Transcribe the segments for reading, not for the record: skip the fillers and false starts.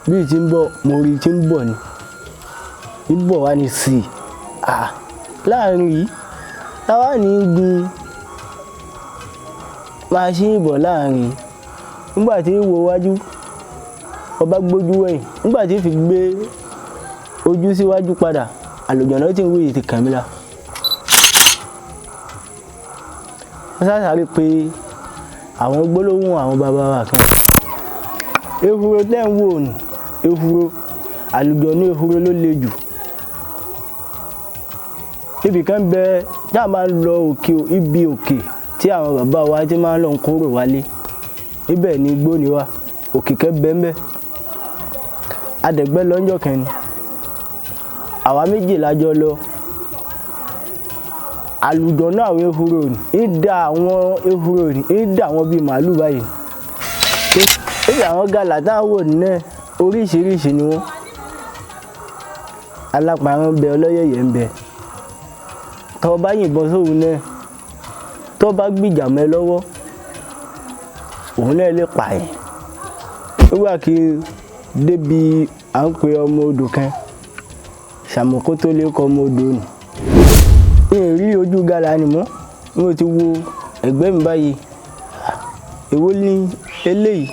Bí ti ń bọ̀, mo rí tí ń bọ̀ ni. Ń bọ̀ wá ní sí i. Láàrin yìí, táwa ní gun máṣíìnì bọ̀ láàrin. Nígbà tí ń wo wájú, ọba gbójú wẹ̀yìn. Nígbà tí ń fi gbé ojú síwájú padà, àlùjọ̀nnú tí ń wí ti kàn mí lá. Wọ́n sá sáré pé àwọn gbólóhùn àwọn bàbá wa kan. Ehoro tẹ́ ń wò ní, ehoro, àlùjọ̀nnú ehoro ló le jù. Ibì kan bẹ tí a máa ń lọ òkè, ibi òkè tí àwọn bàbá wa ti máa ń lọ kóró wálé. Ibẹ̀ ni igbó ni wà, òkè kan bẹ́ ń bẹ́. Adẹ̀gbẹ́ lọ́jọ́ kan ni. Àwa méjì la jọ lọ. Àlùjọ̀nnú àwọn ehoro ni, ń da àwọn ehoro ni, ń da àwọn bíi màlúù báyìí. Níbi àwọn gàlà tá a wò náà, oríṣiríṣi ni wọ́n. Alápàrán ń bẹ, ọlọ́yẹ̀yẹ̀ ń bẹ. Tọ́ bá yìnbọn sóhun náà, tọ́ bá gbìjà mọ́ ẹ lọ́wọ́, òun náà lè pààyàn. Nígbà kí débi à ń pe ọmọ odò kan, Ṣàmùkótó lè kọ ọmọ odò nì. Mi ò rí ojú gàlà ni mọ́. Mo ti wo ẹ̀gbẹ́ mi báyìí. Èwo ni eléyìí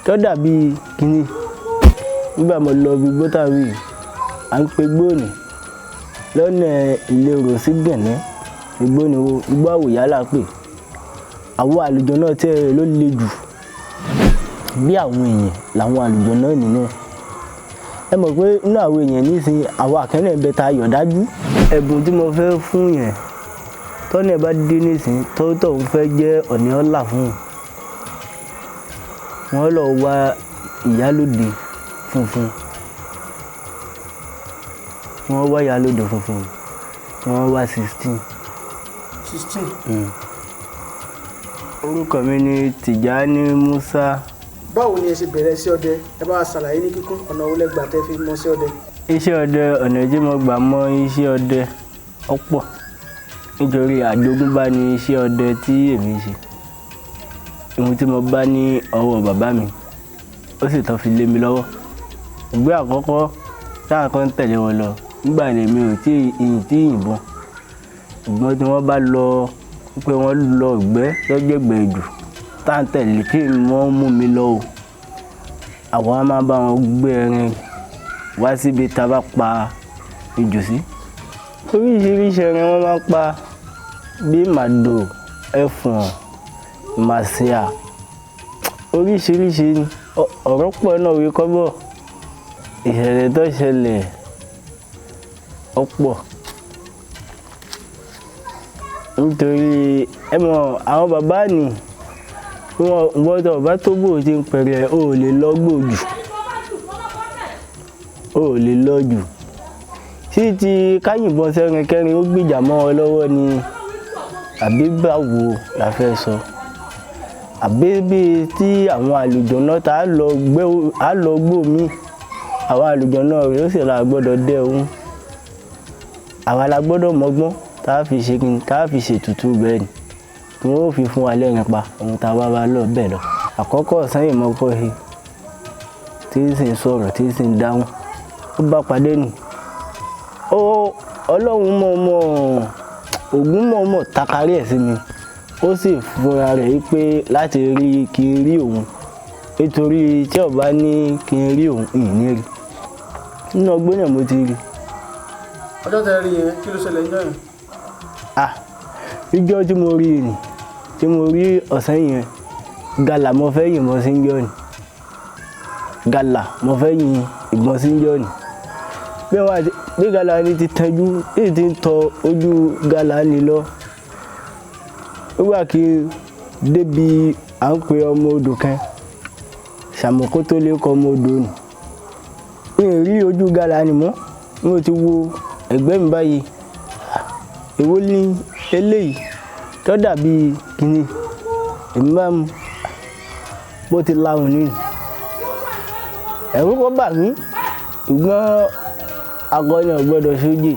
tó dàbí kíní? Nígbà mo lọ ibi igbó tá a wí, à ń pe igbó nì lọ́nà ìlérò sí Gẹ̀nẹ́. Igbó ni wo, igbó àwòyá là ń pè. Àwọn àlùjọ̀nnú tí ẹ ló le jù. Bí àwọn èèyàn làwọn àlùjọ̀nnú nìyẹn. Ẹ mọ̀ pé inú àwọn èèyàn nísìnyí, àwọn àkẹ́rẹ́ ń bẹ ta yọ̀ dájú. Ẹ̀bùn tí mo fẹ́ fún yẹn, tọ́ní ẹ bá dé nísìnyí, tọ́ ń fẹ́ jẹ́ ọ̀nì ọlá fún un. Wọ́n lọ wá ìyálóde funfun. Wọ́n wá ìyálóde funfun. Wọ́n wá 16. 16. Orúkọ mi ni Tìjání Musa. Báwo ni ẹ ṣe bẹ̀rẹ̀ sí ọdẹ? Ẹ bá wa ṣàlàyé ní kíkún ọ̀nà wo lẹ gbà tẹ́ fi mọ̀ sí ọdẹ. Iṣẹ́ ọdẹ, ọ̀nà tí mo gbà mọ iṣẹ́ ọdẹ ọ̀pọ̀ nítorí àjogúnbá ni iṣẹ́ ọdẹ tí èmi ń ṣe. Ohun tí mo bá ní ọwọ́ bàbá mi, ó sì tán fi lé mi lọ́wọ́. Ìgbé àkọ́kọ́ táwọn kan ń tẹ̀lé wọn lọ, nígbà yẹn mi ò tí ì yìnbọn. Ṣùgbọ́n tí wọ́n bá lọ pé wọ́n lọ ìgbẹ́ lọ́jọ́ ìgbẹ́ jù, tá ń tẹ̀lé kí wọ́n mú mi lọ o. Àwọn a máa bá wọn gbé ẹran wá síbi tá a bá pa ejò sí. Oríṣiríṣi ẹran wọ́n máa ń pa bí màdò, ẹfọ̀n, màsíà. Oríṣiríṣi ọ̀rọ̀ pọ̀ náà wí kọ́bọ̀. Ìṣẹ̀lẹ̀ tó ṣẹlẹ̀ ó pọ̀. Nítorí ẹ mọ̀ àwọn bàbá ni wọ́n gbọ́dọ̀ bá tó bò tí ń pẹ̀rẹ̀, o ò lè lọ gbò jù. O ò lè lọ jù. Sí ti ká yìnbọn sẹ́rin kẹ́rin ó gbìjà mọ́ ọ lọ́wọ́ ni, àbí báwo la fẹ́ sọ? Àbí bí tí àwọn àlùjọ̀nnú tá a lọ gbé, a lọ gbò mí. Àwọn àlùjọ̀nnú rẹ̀ ó sì la gbọ́dọ̀ dẹ́ òun. Àwa la gbọ́dọ̀ mọgbọ́n tá a fi ṣe kíni, tá a fi ṣe ètùtù bẹ́ẹ̀ ni. Tí wọ́n ó fi fún wa lẹ́ran pa ohun tá a bá bá lọ bẹ́ẹ̀ lọ. Àkọ́kọ́ ọ̀sán yìí mo kọ́ he, tí ń sì ń sọ̀rọ̀, tí ń sì ń dáhùn. Ó bá padé nì. Ó Ọlọ́run mọ̀ mọ̀, Ògún mọ̀ mọ̀ takarí ẹ̀ sí mi. Ó sì fúnra rẹ̀ wípé láti rí kí n rí òun. Nítorí tí ó bá ní kí n rí òun, ìní rí. Nínú ọgbọ́n náà mo ti rí. Ọjọ́ tẹ́ rí yẹn, kí ló ṣẹlẹ̀ níjọ́ yẹn? Ijọ́ tí mo rí ni, tí mo rí ọ̀sán yẹn, gàlà mo fẹ́ yìnbọn sí njọ́ ni. Gàlà mo fẹ́ yin ìbọn sí njọ́ ni. Bí wọ́n ti, bí gàlà ni ti tẹ́jú, èyí tí ń tọ ojú gàlà ni lọ. Nígbà kí débi à ń pe ọmọ odò kan, Ṣàmùkótó lè kọ ọmọ odò nì. Mi ò rí ojú gàlà ni mọ́. Mo ti wo ẹ̀gbẹ́ mi báyìí. Èwo ni eléyìí tó dàbí kíní? Èmi bá mu, bó ti lahùn ni. Ẹ̀rù kò bà mí, ṣùgbọ́n akọni ò gbọdọ̀ ṣojú.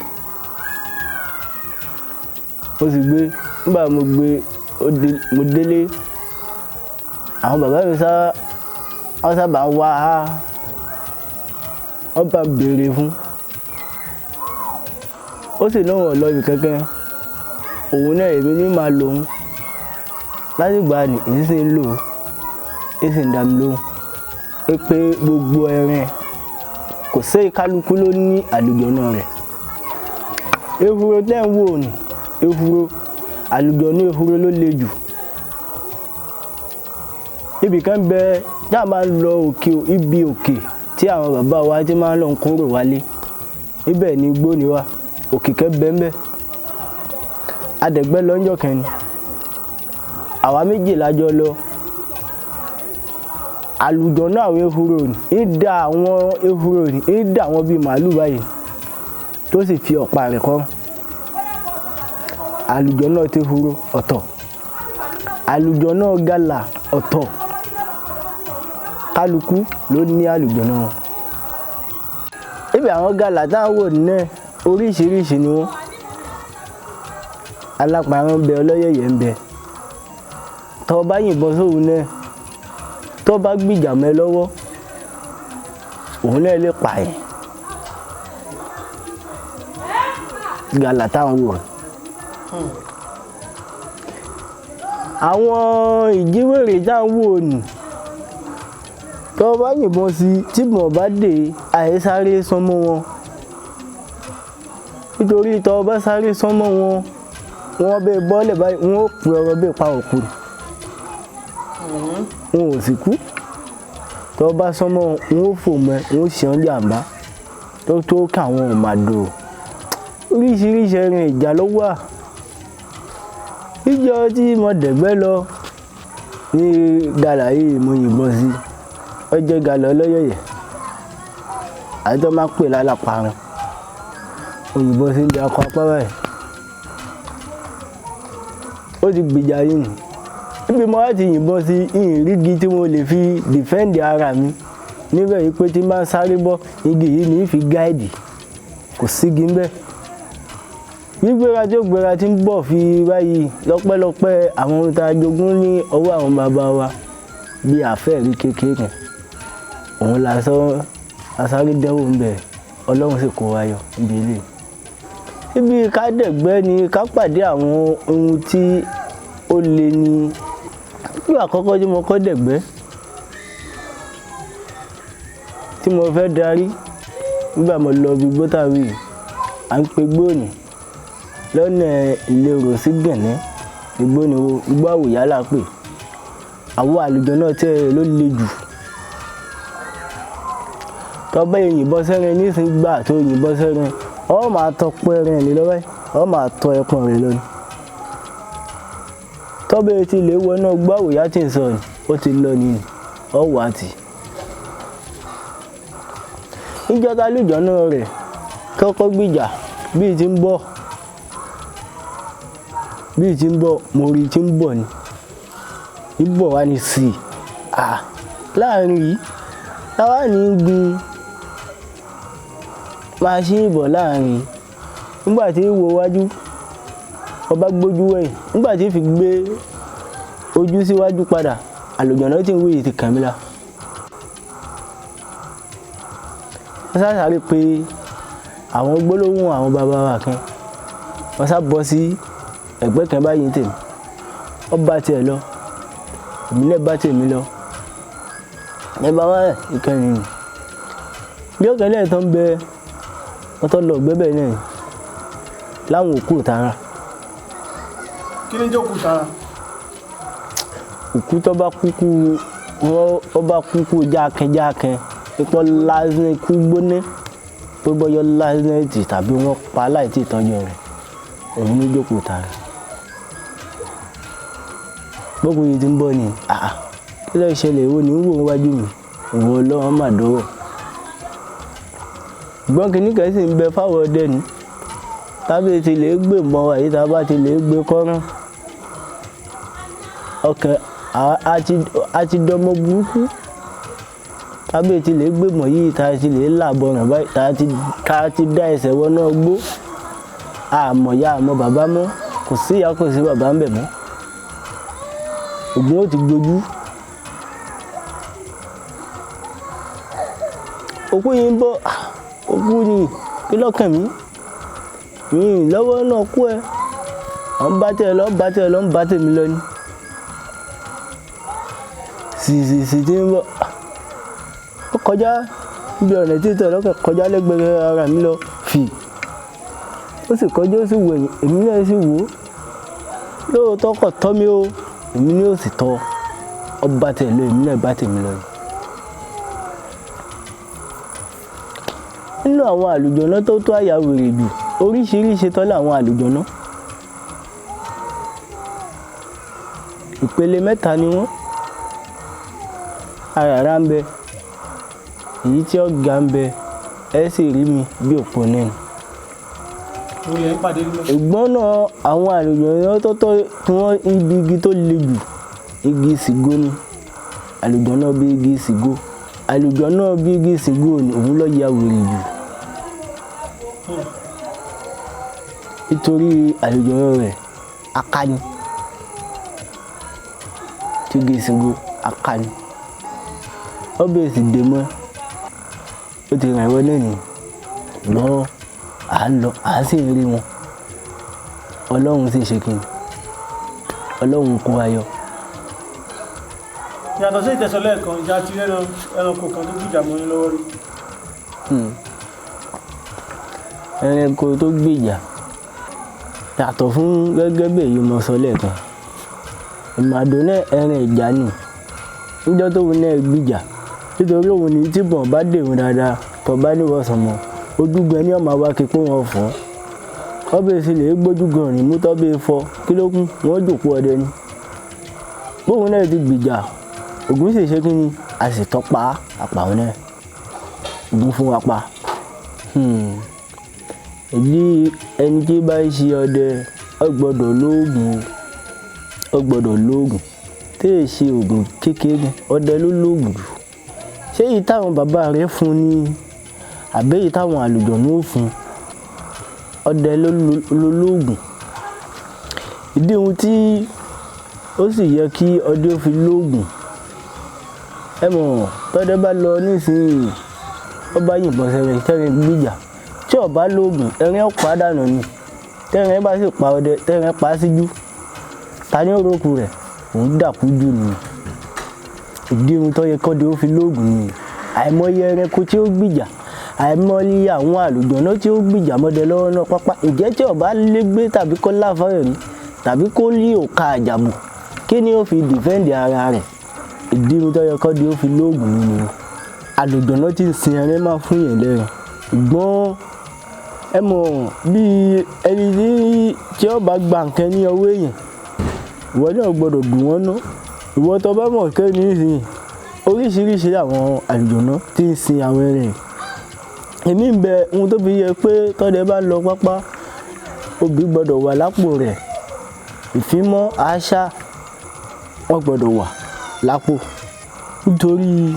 Mo sì gbé, nígbà mo gbé, mo délé. Àwọn bàbá mi sá, wọ́n sábà ń wá Wọ́n bá béèrè fún, ó sì lóun ò lọ ibì kankan, òun náà èmi ní máa lòun. Látìgbà ní èyí sì ń lò ó, èyí sì ń dá mi lóhùn pé gbogbo ẹran kò sí, kálukú ló ní àlùjọ̀nà rẹ̀. Ehoro tẹ́ ń wò ní ehoro, àlùjọ̀nú ehoro ló le jù. Ibì kan bẹ tá a máa ń lọ òkè, ibi òkè tí àwọn bàbá wa ti máa ń lọ kóró wálé, ibẹ̀ ni igbó ni wà, òkè kan bẹ́ẹ̀ bẹ́ẹ̀. Adẹ̀gbẹ́ lọ́njọ́ kan ni àwa méjì lájọ lọ. Àlùjọ̀nú àwọn ehoro ní í da àwọn ehoro ní í da àwọn bíi màálù báyìí, tó sì fi ọ̀pá rẹ̀ kọ́. Àlùjọ̀nú ti ehoro ọ̀tọ̀, àlùjọ̀nú gàlà ọ̀tọ̀, kálukú ló ní àlùjọ̀nú wọn. Ibi àwọn gàlà táwọn wò náà oríṣiríṣi ni wọ́n. Alápàrọ̀ ń bẹ, ọlọ́yẹ̀yẹ̀ ń bẹ. Tọ́ bá yìnbọn sóhun náà, tó bá gbìjà mọ́ ẹ lọ́wọ́, òun náà lè pààyàn. Gàlà táwọn wò. Àwọn ìjíwèrè táwọn wò nì, tó bá yìnbọn sí, tí mọ̀ bá dé, àìsáré sánmọ́ wọn. Nítorí tó bá sáré sánmọ́ wọn, wọ́n bẹ bọ́lẹ̀ báyìí, wọ́n ó pè ọ̀rọ̀ bẹ́ẹ̀ pa òkú. Wọn ò sì kú. Tó bá sánmọ́ wọn, ó fò mọ́ ẹ, wọn ó ṣe ọ́n jàǹbá. Tó ká àwọn ọ̀màdò. Oríṣiríṣi ẹran ìjà ló wà. Ìjọ tí mo dẹ̀gbẹ́ lọ ní gàlà yìí mo yìnbọn sí. Ó jẹ́ gàlà ọlọ́yẹ̀yẹ̀. Àti tó máa ń pè láláparun. Mo yìnbọn sí ibi akọ apá báyìí. Ó ti gbìjà yìí nù. Ibi mo wá ti yìnbọn sí, ìrìgì tí mo lè fi dìfẹ́ǹdì ara mi. Níbẹ̀ yìí pé tí n bá ń sáré bọ́, igi yìí ní fi gáìdì. Kò sígi ńbẹ̀. Gbígbéra tí ó gbéra tí ń bọ̀ fi báyìí lọ́pẹ́lọpẹ́ àwọn ohun tá a jogún ní ọwọ́ àwọn bàbá wa bí àfẹ́ẹ̀rí kékeré kan. Òun la sọ asáré dánwò ńbẹ̀, Ọlọ́run sì kó wa yọ níbi eléyìí. Ibi ká dẹ̀gbẹ́ ni ká pàdé àwọn ohun tí ó le ní. Nígbà àkọ́kọ́ tí mo kọ́ dẹ̀gbẹ́, tí mo fẹ́ darí, nígbà mo lọ ibi igbó tá a wí yìí, à ń pe gbóòní lọ́nà ìlérò sí Gànẹ́. Igbó ni igbó àwòyá là ń pè. Àwọn àlùjọ̀nú tí ẹ ló le jù. Tọ́ bá yìnbọn sẹ́rin nísìnyí gbà tó yìnbọn sẹ́rin, ọ máa tọ pẹ́rẹ́ ní lọ́wọ́, ọ máa tọ ẹpọ̀n rẹ̀ lọ ni. Tọ́ bẹ́ẹ̀ tí lè wọ inú igbó àwòyá tí ń sọ ni, ó ti lọ nìyí, ọ wà á tì. Níjọ́ tá àlùjọ̀nú rẹ̀ kọ́kọ́ gbìjà bí i ti ń bọ̀, bí i ti ń bọ̀, mo rí i tí ń bọ̀ ni. Ń bọ̀ wá ní sí i. À, láàrin yìí, táwa ní ń gun máṣíìnì bọ̀ láàrin yìí. Nígbà tí ń wo wájú, ọba gbójú wẹ̀yìn. Nígbà tí ń fi gbé ojú síwájú padà, àlùjọ̀nú tí ń wí yìí ti kàn mí lá. Wọ́n sá sáré pé àwọn gbólóhùn àwọn bàbá wa kan. Wọ́n sá bọ́ sí ẹ̀gbẹ́ kan báyìí ní tèmi. Ó bá tiẹ̀ lọ, èmi náà bá tèmi lọ. Ẹ bá wá ìkànnì nì. Bí ọ̀kẹ́ náà tán bẹ, wọ́n tó lọ gbẹ́ bẹ́ẹ̀ náà láwọn òkú tara. Kí ni jókòó tara? Òkú tó bá kúkú, wọ́n bá kúkú jákin jákin, ipò lásán ikú gbóná, pé bọ́yọ́ lásán tì tàbí wọ́n pa láì tí ìtọ́jú rẹ̀. Òun ní jókòó tara. Gbogbo yìí ti ń bọ̀ ni, àà, kí ló ṣẹlẹ̀? Èwo ni ń wò wájú mi? Ìwọ Ọlọ́run mà dọ́wọ́. Ṣùgbọ́n kíní kan sì ń bẹ fáwọn ọdẹ ni. Tábí ti lè gbé mọ́ wa yìí, tá bá ti lè gbé kọ́rán. Ọkàn a ti dọmọ burúkú. Tábí ti lè gbé mọ́ yìí, tá ti lè làbọ̀ràn báyìí, tá ti dá ẹsẹ̀ wọnú ọgbó. A mọ̀ ya, a mọ̀ bàbá mọ́. Kò sí ìyá, kò sí bàbá ń bẹ̀ mọ́. Ògún ó ti gbojú. Òkú yìí ń bọ̀, òkú ni kí lọ́kàn mi mi lọ́wọ́ náà kú ẹ. Ọ̀ ń bá tẹ̀ lọ, ń bá tẹ̀ lọ, ń bá tèmi lọ ni. Sì tí ń bọ̀, ó kọjá níbi ọ̀nà títẹ̀ lọ́kàn kọjá lẹ́gbẹ̀ẹ́ ara mi lọ fì. Ó sì kọjá, ó sì wò ẹ̀yìn, èmi náà sì wò ó. Lóòótọ́ kò tọ́ mi o, èmi ni ó sì tọ́. Ó bá tẹ̀ lọ, èmi náà bá tèmi lọ ni. Nínú àwọn àlùjọ̀nú tó tó àyà wèrè jù, oríṣiríṣi tọ́ làwọn àlùjọ̀nú. Ìpele mẹ́ta ni wọ́n. Àràrá ń bẹ, èyí tí ó ga ń bẹ, ẹ sì rí mi bí òpó náà ni. Ìgbọ́n náà àwọn àlùjọ̀nú tó tọ́ tí wọ́n ibi igi tó le jù, igi sìgó ni. Àlùjọ̀nú bí igi sìgó. Àlùjọ̀nú bí igi sìgó ni òun ló ya wèrè jù. Nítorí àlùjọ̀nú rẹ̀ aka ni. Tí igi sìgó aka ni. Ó bẹ̀rẹ̀ sì dè mọ́, ó ti rìn wọlé ni. Lọ́ à ń lọ, à sì ń rí wọn. Ọlọ́run sì ṣe kíni. Ọlọ́run kó wa yọ. Yàtọ̀ sí ìtẹ̀sọ̀ lẹ́ẹ̀kan, ìjà ti ẹranko kan tó gbìjà mọ́ yín lọ́wọ́ rí. Ẹranko tó gbìjà yàtọ̀ fún gẹ́gẹ́ bí èyí mo sọ lẹ́ẹ̀kan. Ìmàdò náà ẹran ìjà ni. Níjọ́ tó wù náà gbìjà. Nítorí òun ni tí bọ̀n bá dè wọ́n dáadáa, tó bá ní ìwọ̀sàn mọ́, ojúgun ẹni ọmọ wa kí pé wọ́n fọ́. Ọbẹ̀ sì lè gbójúgun ọ̀rìn mú tọ́ bí fọ́, kí ló kún, wọ́n jòkó ọdẹ ni. Bóun náà ti gbìjà, Ògún sì ṣe kíni, a sì tọ́pa àpà òun náà. Ògún fún wa pa. Èyí ẹni tí bá ń ṣe ọdẹ, ó gbọdọ̀ lóògùn, ó gbọdọ̀ lóògùn. Tí è ṣe ògùn kékeré, ọdẹ ló lóògùn jù. Ṣé èyí táwọn bàbá rẹ̀ fún ni àbí èyí táwọn àlùjọ̀nú ó fún? Ọdẹ ló lóògùn. Ìdí ohun tí ó sì yẹ kí ọdẹ ó fi lóògùn. Ẹ mọ̀, tọ́dẹ bá lọ nísìnyí, ó bá yìnbọn sẹ́rẹ̀, tẹ́rẹ̀ gbìjà. Tí ó bá lóògùn, ẹrin ó pa dànù ni. Tẹ́rẹ̀ bá sì pa ọdẹ, tẹ́rẹ̀ pa síjú. Ta ni ó rókun rẹ̀? Òun dàkú jù ni. Ìdí ohun tó yẹ kí ọdẹ ó fi lóògùn ni. Àìmọye ẹranko tí ó gbìjà, àìmọye àwọn àlùjọ̀nú tí ó gbìjà mọ́dẹ lọ́wọ́ náà pápá. Ǹjẹ́ tí ó bá légbé tàbí kó láfààní rí tàbí kó lé òka àjàbù, kí ni ó fi dìfẹ́ǹdì ara rẹ̀? Ìdí ohun tó yẹ kí ọdẹ ó fi lóògùn ni. Àlùjọ̀nú tí ń sin ẹran máa fún yẹn lẹ́ran. Ṣùgbọ́n ẹ mọ̀ bí ẹni tí ó bá gba nǹkan ní ọwọ́ èèyàn, ìwọ náà gbọdọ̀ dùn wọ́n ná. Ìwọ tó bá mọ̀ kí ní ìsìn, oríṣiríṣi àwọn àlùjọ̀nú tí ń sin àwọn ẹran. Èmi ń bẹ ohun tó fi yẹ pé tọ́dẹ bá lọ pápá, obì gbọdọ̀ wà lápò rẹ̀. Ìfímọ́ àṣà wọ́n gbọdọ̀ wà lápò. Nítorí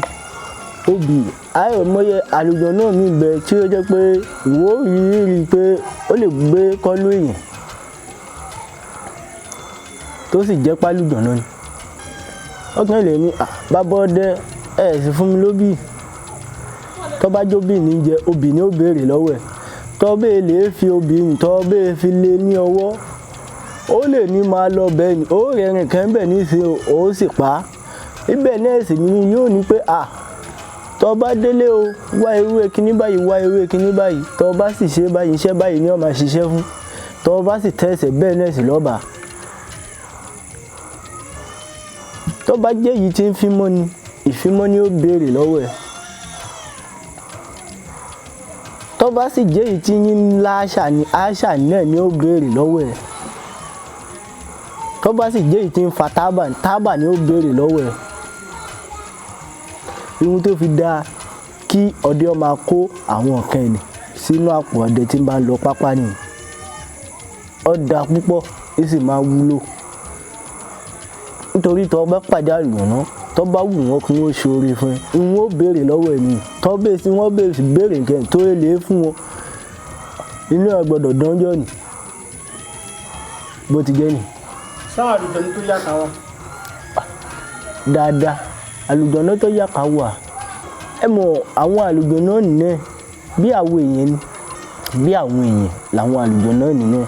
obì, àìmọye àlùjọ̀nú mi ń bẹ tí ó jẹ́ pé ìwọ ó rí rí pé ó lè gbé kọ́lù èèyàn tó sì jẹ́ pálùjọ̀nú ni. Ọkàn lè ní, bàbá ọdẹ, ẹ sì fún mi lóbì. Tọ́ bá jóbì ní jẹ, obì ni ó béèrè lọ́wọ́ ẹ̀. Tọ́ bẹ́ẹ̀ lè fi obì nì, tọ́ bẹ́ẹ̀ fi lé ní ọwọ́. Ó lè ní máa lọ bẹ́ẹ̀ ni, ó rẹ̀rìn kan bẹ́ẹ̀ ní ìsìn o, ó sì pa á. Ibẹ̀ náà sì ni yóò ní pé, tọ́ bá délé o, wá ewé kíní báyìí, wá ewé kíní báyìí. Tọ́ bá sì ṣe báyìí, iṣẹ́ báyìí ni ó máa ṣiṣẹ́ fún. Tọ́ bá sì tẹ̀sẹ̀ bẹ́ẹ̀ náà sì lọ́ba. Tọ́ bá jẹ́ èyí tí ń fímọ́ ni, ìfímọ́ ni ó béèrè lọ́wọ́ ẹ̀. Tọ́ bá sì jẹ́ èyí tí ń lá àṣà ni, àṣà náà ni ó béèrè lọ́wọ́ ẹ̀. Tọ́ bá sì jẹ́ èyí tí ń fa tábà, tábà ni ó béèrè lọ́wọ́ ẹ̀. Ohun tó fi dáa kí ọdẹ ó máa kó àwọn nǹkan ẹni sínú àpò ọdẹ tí ń bá lọ pápá nìyí. Ó dáa púpọ̀, ó sì máa wúlò. Nítorí tọ́ bá pàdé àlùjọ̀nú, tọ́ bá wù wọ́n kí wọ́n ṣe oore fún ẹ, ìwọ́n ó béèrè lọ́wọ́ ẹ̀ ni. Tọ́ bẹ́ẹ̀ sí wọ́n béèrè sí béèrè nǹkan tó lè fún wọn. Inú ẹ gbọdọ̀ dánjọ́ ni. Bó ti jẹ́ ni. Sáwọn àlùjọ̀nú tó yàtọ̀ wà. Dáadáa, àlùjọ̀nú tó yàtọ̀ wà. Ẹ mọ̀ àwọn àlùjọ náà nìyẹn, bí àwọn èèyàn ni, bí àwọn èèyàn làwọn àlùjọ náà nìyẹn.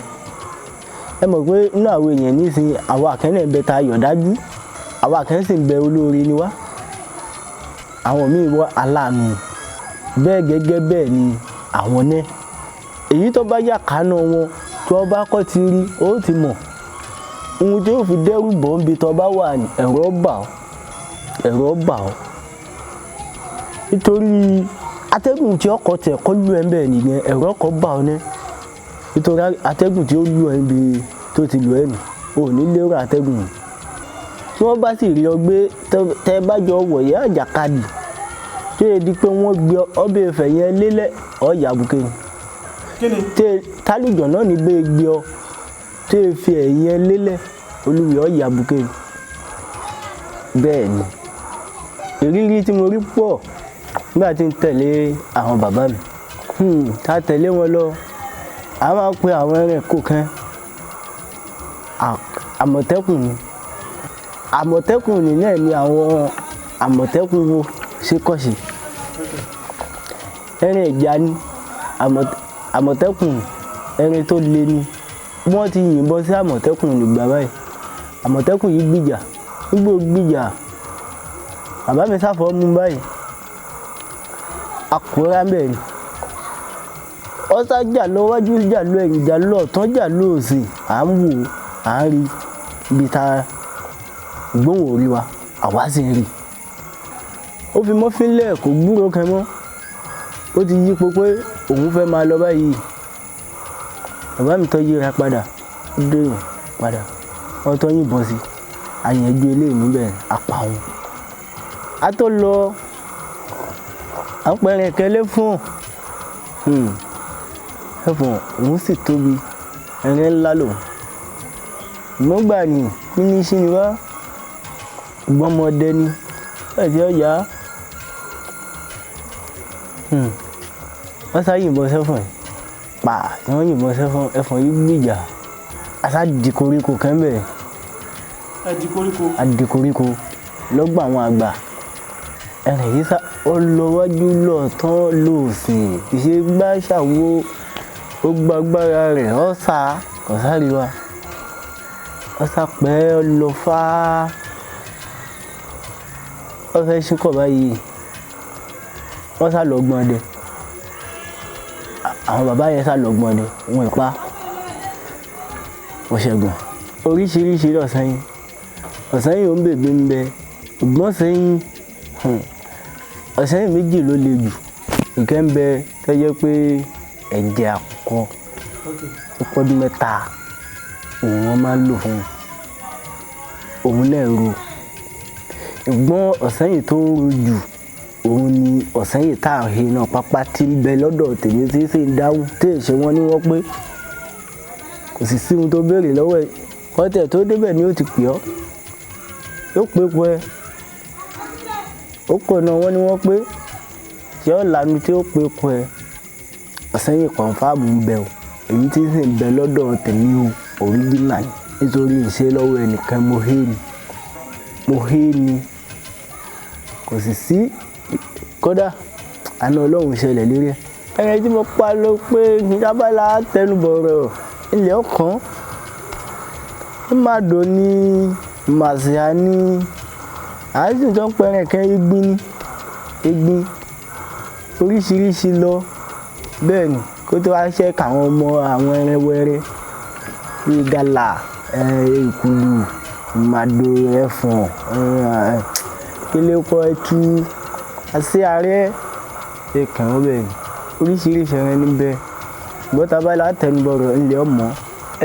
Ẹ mọ̀ pé inú àwọn èèyàn nísìnyí, àwọn àkẹ́nẹ̀ ń bẹ ta ayọ̀ dájú, àwọn àkẹ́nẹ̀ sì ń bẹ olóore ni wá, àwọn míì wá aláàánú, bẹ́ẹ̀ gẹ́gẹ́ bẹ́ẹ̀ ni àwọn náà. Èyí tó bá yà kánú wọn tí wọ́n bá kọ́ ti rí, ó ti mọ̀ ohun tí ó fi dẹ́rù bọ̀ ń bi tó bá wà ní, ẹ̀rọ bà ọ́, ẹ̀rọ bà ọ́, nítorí atẹ́gùn tí ọkọ̀ tẹ̀ kọ́ lù ẹ́ ń bẹ̀ nìyẹn, ẹ̀rọ kọ́ bà ọ́ ní, nítorí atẹ́gùn tí ó lù ẹ́ ń bi tó ti lù ẹ́ nì, ò ní lérò atẹ́gùn. Tí wọ́n bá sì rí ọ gbé, tẹ́ bá jọ wọ̀yẹ́ àjàkadì tí ó di pé wọ́n gbé ọbẹ̀ ìfẹ́ yẹn lélẹ̀, ọ̀yà bùkẹ́ ni. Tí tálùjọ̀ náà ní bẹ́ẹ̀ gbé ọ tí ó fi ẹ̀yìn ẹ lélẹ̀, olúwi ọ̀yà bùkẹ́ ni. Bẹ́ẹ̀ ni ìrírí tí mo rí pọ̀ nígbà tí ń tẹ̀lé àwọn bàbá mi. Tá tẹ̀lé wọn lọ, a máa ń pe àwọn ẹranko kan àmọ̀tẹ́kùn ni. Àmọ̀tẹ́kùn ni náà ni àwọn àmọ̀tẹ́kùn wo ṣe kọ̀ṣe. Ẹran ìjà ni àmọ̀tẹ́kùn, ẹran tó le ni. Wọ́n ti yìnbọn sí àmọ̀tẹ́kùn nígbà báyìí. Àmọ̀tẹ́kùn yìí gbìjà, nígbà ó gbìjà, bàbá mi sáfọ́ mú báyìí. Àkúrà ń bẹ̀ ni. Ọ̀sá jà lọ wájú, jà lọ ẹ̀yìn, jà lọ ọ̀tún, jà lọ òsì. À ń wò, à ń rí ibi ta gbóhùn orí wa, àwa sì ń rí. Ó fi mọ́fínlẹ̀ kò gbúròó kan mọ́. Ó ti yípo pé òun fẹ́ máa lọ báyìí. Bàbá mi tó yíra padà, ó dèyàn padà. Wọ́n tó yìnbọn sí i, a yanjú eléyìí níbẹ̀, a pa òun. A tó lọ, à ń pẹran ìkẹ́lẹ́ fún ẹfọ̀n, òun sì tóbi, ẹran ńlá lòun. Ìmọ̀gbà ni, píníṣín ni wá, gbọ́mọdé ni, bẹ́ẹ̀ tí ó yá. Wọ́n sá yìnbọn sẹ́fọ̀n yìí. Pa, wọ́n yìnbọn sẹ́fọ̀n, ẹfọ̀n yìí gbìjà. A sá di koríko kan bẹ́ẹ̀. Ẹ di koríko. A di koríko lọ́gbà àwọn àgbà. Ẹran yìí sá, ó lọ wájú lọ tán lọ òsì. Ìṣe gbá ṣàwo, ó gba agbára rẹ̀, ó sá, kò sáré wa. Ó sá pẹ́, ó lọ fá. Ó fẹ́ ṣíkọ̀ báyìí. Wọ́n sá lọ gbọ́n dẹ. Àwọn bàbá yẹn sá lọ gbọ́n dẹ, wọ́n ì pa. Wọ́n ṣẹ́gun. Oríṣiríṣi lọ̀sán yìí. Ọ̀sán yìí ó ń bèbè ń bẹ. Ọ̀gbọ́n sẹ́yìn, ọ̀sán yìí méjì ló le jù. Ìkẹ́ ń bẹ tó jẹ́ pé ẹ̀jẹ̀ àkùkọ ó pọ́dún mẹ́ta, òun wọ́n máa ń lò fún un. Òun náà ro. Ìgbọ́n ọ̀sán yìí tó ro jù, òun ni ọ̀sán yìí tá à ń he náà pápá tí ń bẹ lọ́dọ̀ tèmi tí sì ń dáhùn tí èṣe wọn ní wọ́n pé kò sì sí ohun tó béèrè lọ́wọ́ ẹ̀. Kọ́tẹ̀ tó débẹ̀ ni ó ti pè ọ́. Yóò pé pẹ́ ẹ. Ó kò náà wọ́n ní wọ́n pé tí ó lanu tí ó pé pẹ́ ẹ. Ọ̀sán yìí kọ̀ǹfàmù ń bẹ o. Èyí tí sì ń bẹ lọ́dọ̀ tèmi o, òríjínà ni. Nítorí ìṣe lọ́wọ́ ẹnìkan mo hé ni. Mo hé ni. Kò sì sí kódà àná Ọlọ́run ṣẹlẹ̀ lérí ẹ. Ẹran tí mo pa ló pé tábàlà tẹnubọ̀rọ̀ ilẹ̀ ọkàn. Màdò ní màsíà ní àìsàn tó ń pẹran kan igbin ní igbin oríṣiríṣi lọ. Bẹ́ẹ̀ ni kó tó wá ṣe káwọn ọmọ àwọn ẹran wẹrẹ bíi gàlà, èkuru, màdò, ẹfọ̀n, kílókọ ẹtu, àti ààrẹ ẹ̀kàn ọbẹ̀ ni. Oríṣiríṣi ẹran níbẹ̀. Ṣùgbọ́n tábàlà tẹnubọ̀rọ̀ ilẹ̀ ọmọ.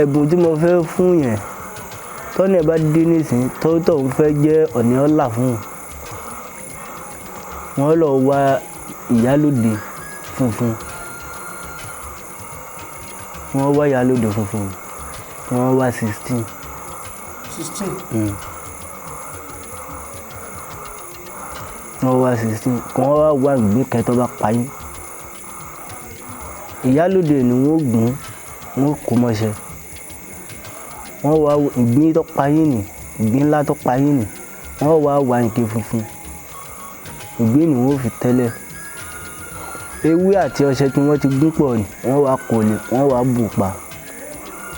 Ẹ̀bùn tí mo fẹ́ fún yẹn, tọ́ni ẹ bá dé nísìnyí, tọ́tọ̀ ń fẹ́ jẹ́ ọ̀nì ọ̀la fún un. Wọ́n lọ wá ìyálóde funfun. Wọ́n wá ìyálóde funfun. Wọ́n wá 16. 16? Wọ́n wá 16. Wọ́n wá wá ìgbín kan tó bá pa yín. Ìyálóde ni wọ́n gún, wọ́n kó mọ́ṣẹ́. Wọ́n wá ìgbín tó pa yín nì, ìgbín ńlá tó pa yín nì. Wọ́n wá wá ike funfun. Ìgbín ni wọ́n fi tẹ́lẹ̀. Ewé àti ọṣẹ tí wọ́n ti gún pọ̀ ni wọ́n wá kò lè wọ́n wá bù pa,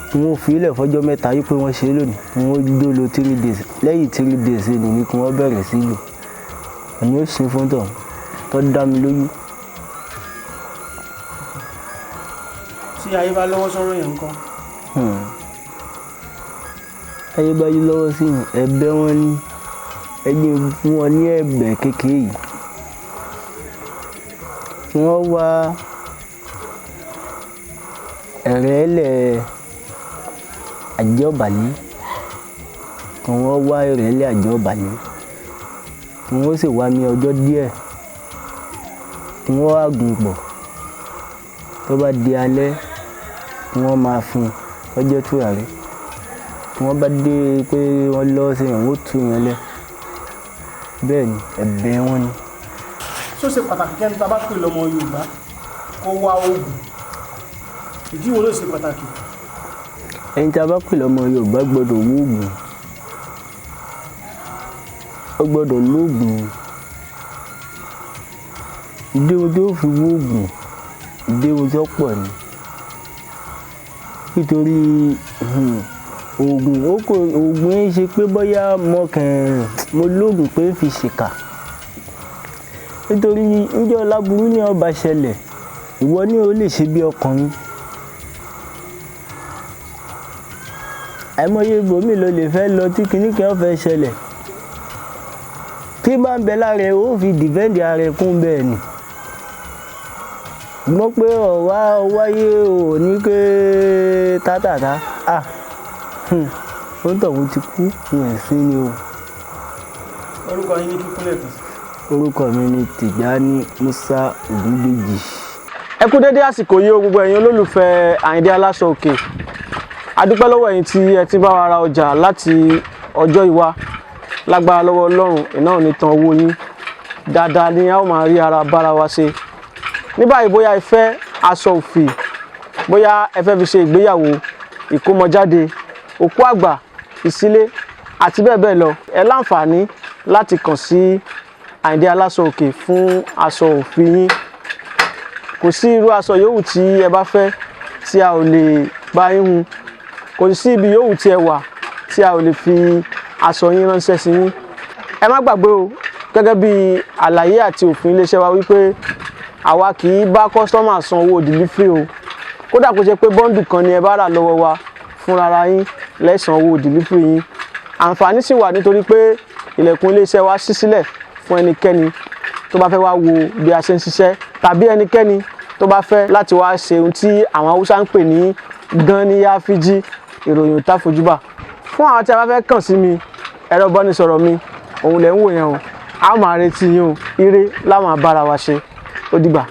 tí wọ́n fi ilẹ̀ fọ́jọ́ 3 yí pé wọ́n ṣe é lónìí, tí wọ́n dó lo 3 days. Lẹ́yìn 3 days ni kí wọ́n bẹ̀rẹ̀ sí lò. Òní ó ṣe fún tọ̀ tó dá mi lójú. Tí ayé bá lọ́wọ́ sọ́rọ̀ yẹn ńkọ́? Ayé bá yí lọ́wọ́ sí yìí, ẹ̀bẹ̀ wọn ní ẹjẹ́ fún wọn ní ẹ̀bẹ̀ kékeré yìí. Wọ́n wá ẹ̀rẹ́lẹ̀ àjọbàlí, kí wọ́n wá ẹ̀rẹ́lẹ̀ àjọbàlí, kí wọ́n sì wá mi ọjọ́ díẹ̀, kí wọ́n wá gùn pọ̀. Tó bá di alẹ́, kí wọ́n máa fún un kọjá tùràrí. Tí wọ́n bá dé pé wọ́n lọ́wọ́ sí yẹn, wọ́n tú yẹn lẹ̀. Bẹ́ẹ̀ ni ẹ̀bẹ̀ wọn ni. Ṣó ṣe pàtàkì kẹ́ni tá a bá pè lọ́mọ Yorùbá kó wá oògùn? Ìdí wo ló ṣe pàtàkì? Ẹni tí a bá pè lọ́mọ Yorùbá gbọ́dọ̀ wó oògùn, ó gbọ́dọ̀ lóògùn. Ìdí wo tí ó fi wó oògùn, ìdí wo tí ó pọ̀ ni. Nítorí oògùn ó kò oògùn ń ṣe pé bóyá mo kàn mo lóògùn pé ń fi ṣèkà. Nítorí níjọ́ láburú ní ó bá ṣẹlẹ̀, ìwọ ni ó lè ṣe bí ọkùnrin. Àìmọye ibòmí ló lè fẹ́ lọ tí kinní kan fẹ́ ṣẹlẹ̀. Tí bá ń bẹ lára ẹ, ó fi dìfẹ́ǹdì ara ẹ kún bẹ́ẹ̀ ni. Gbọ́ pé ọ̀wá wáyé ò ní ké tátàtá. À, ó ń tọ̀hún ti kú, ìyẹn sí ni o. Orúkọ yín ní kíkún lẹ́ẹ̀kan sí. Orúkọ mi ni Tìjání Musa Ògúndèjì. Ẹ kú dédé àsìkò yìí o, gbogbo ẹ̀yin olólùfẹ́ Àyìndé Aláṣọ Òkè. A dúpẹ́ lọ́wọ́ ẹ̀yin tí ẹ ti bá wa ra ọjà láti ọjọ́ ìwá. Lágbára lọ́wọ́ Ọlọ́run, iná ò ní tan owó yín. Dáadáa ni a ó máa rí ara bára wa ṣe. Ní báyìí, bóyá ẹ fẹ́ aṣọ òfì, bóyá ẹ fẹ́ fi ṣe ìgbéyàwó, ìkómọjáde, òkú àgbà, ìsílé àti bẹ́ẹ̀ bẹ́ẹ̀ lọ, ẹ láǹfààní láti kàn sí Àyìndé Aláṣọ Òkè fún aṣọ òfì yín. Kò sí irú aṣọ yòówù tí ẹ bá fẹ́ tí a ò lè bá yín hun. Kò sí ibi yòówù tí ẹ wà tí a ò lè fi aṣọ yín ránṣẹ́ sí yín. Ẹ má gbàgbé o, gẹ́gẹ́ bí àlàyé àti òfin iléeṣẹ́ wa wípé àwa kì í bá kọ́sítọ́mà san owó delivery o. Kódà kó ṣe pé bọ́ńdù kan ni ẹ bá rà lọ́wọ́ wa, fúnra yín lẹ́sàn owó delivery yín. Àǹfààní sì wà nítorí pé ilẹ̀kùn iléeṣẹ́ wa ṣí sílẹ̀ fún ẹnikẹ́ni tó bá fẹ́ wá wo bí a ṣe ń ṣiṣẹ́, tàbí ẹnikẹ́ni tó bá fẹ́ láti wá ṣe ohun tí àwọn Haúsá ń pè ní gan-ní-yá-fíjí. Ìròyìn ò tá fojúbà. Fún àwọn tí a bá fẹ́ kàn sí mi, ẹ̀rọ ìbánisọ̀rọ̀ mi òun lẹ̀ ń wò yẹn o. A ó máa retí yín o. Ire la máa bára wa ṣe. Ó dìgbà.